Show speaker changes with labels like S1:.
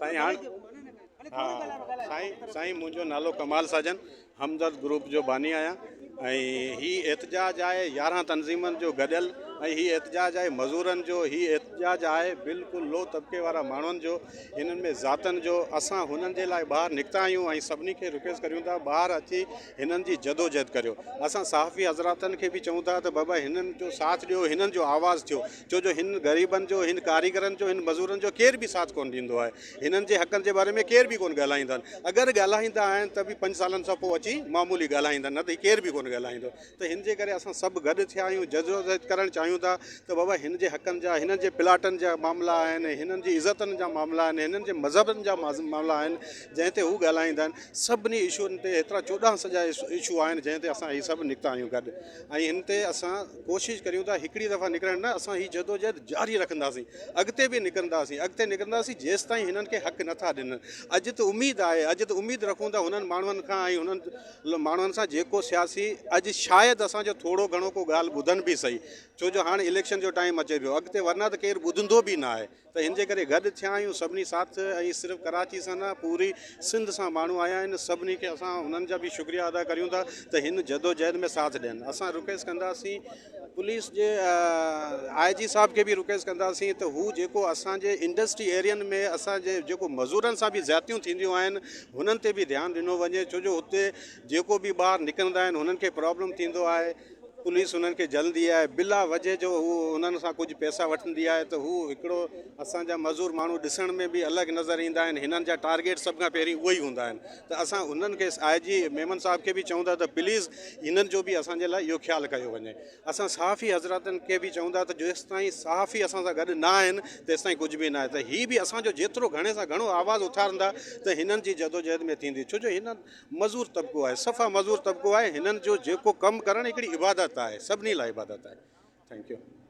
S1: سائين هاڻ ها سائين سائين منهنجو نالو ڪمال ساجن همدرد گروپ جو باني آهيان ۽ هي احتجاج آهي 11 تنظيمن جو گڏيل ۽ هي احتجاج آهي مزورن جو، هي احتجاج آهي بلڪل لو طبقي وارا ماڻهن جو، هنن ۾ ذاتن جو، اسان هنن جي لاء ٻاهر نڪتا آهيون ۽ سڀني کي رڪويسٽ ڪريون ٿا ٻاهر اچي هنن جي جدوجهد ڪريو. اسان صحافي حضراتن کي به چئون ٿا ته بابا هنن جو ساٿ ڏيو، هنن جو آواز ٿيو، ڇو جو هن غريبن جو، هن ڪاريگرن جو، هن مزورن جو ڪير به ساٿ ڪونه ڏيندو آهي. هنن جي حقن جي باري ۾ ڪير به ڪونه ڳالهائيندا آهن. اگر ڳالهائيندا آهن ته به پنج سالن سان پوء اچي معمولي ڳالهائيندا آهن نه ته هي ڪير به ڪونه ڳالهائيندو. ته هن جي ڪري اسان سڀ گڏ ٿيا آهيون جدوجهد ڪرڻ چاهيون ٿا ته بابا هن جي حقن جا هنن جي پلاٽن جا معاملا آهن هنن جي عزتن جا معاملا آهن هنن جي مذهبن جا معاملا آهن جنهن تي هو ڳالهائيندا آهن سڀني اشوئن تي هيترا 14 سڄا اشو آهن جنهن تي اسان هي سڀ نڪتا آهيون گڏ ۽ هن تي اسان ڪوشش ڪريون ٿا هڪڙي دفعا نڪرڻ نه اسان هي جدوجهد جاري رکنداسين اڳتي به نڪرنداسين اڳتي نڪرنداسين جيستائين هنن کي حق نٿا ڏين اڄ ته اميد آهي اڄ ته اميد رکون ٿا هنن ماڻهن کان ۽ هنن ماڻهن سان جيڪو سياسي اڄ شايد اسان جو ٿورو گهڻو ڪو ڳالهه ٻڌن به سهي ڇو جو هاڻ اليڪشن جو ٽائيم اچي پيو اڳتي ورنه ته ڪير ٻڌندو به نه آهي ته هن جي ڪري گڏ ٿيا آهيون سڀني ساٿ ۽ صرف ڪراچي سان نه پوري سنڌ سان ماڻهو آيا آهن سڀني کي اسان انهن جا به شڪريا ادا ڪريون ٿا ته هن جدوجهد ۾ ساٿ ڏين اسان رڪويسٽ ڪنداسين پوليس جي آء جي صاحب کي به رڪويسٽ ڪنداسين ته هو جيڪو اسان جي انڊسٽري ايرين ۾ اسان جي جيڪو مزورن سان به زيادتيون ٿينديون آهن هنن تي به ڌيان ڏنو وڃي ڇو جو هتي جيڪو به ٻاهر نڪرندا آهن هنن کي پرابلم ٿيندو آهي پوليس هنن کي جهلندي آهي بلا وجه جو هو هنن سان ڪجهه پئسا وٺندي آهي ته هو هڪڙو اسان جا مزور ماڻهو ڏسڻ ۾ به الڳ نظر ايندا آهن هنن جا ٽارگيٽ سڀ کان پهرين اهي ئي هوندا آهن ته اسان انهن کي آء جي ميمن صاحب کي به چئون ٿا ته پليز انهن جو به اسان جي لاء اهو خيال ڪيو وڃي اسان صحافي حضراتن کي به چئون ٿا ته جيستائين صحافي اسان سان گڏ نه آهن تيستائين ڪجهه به نه آهي ته هي به اسان جو جيترو گهڻي سان گهڻو آواز اٿارندا ته هنن جي جدوجهد ۾ ٿيندي ڇو جو هنن مزور طبقو آهي صفا مزور طبقو آهي هنن جو جيڪو ڪم ڪرڻ هڪڙي عبادت آهي سڀني لاء عبادت آهي thank you.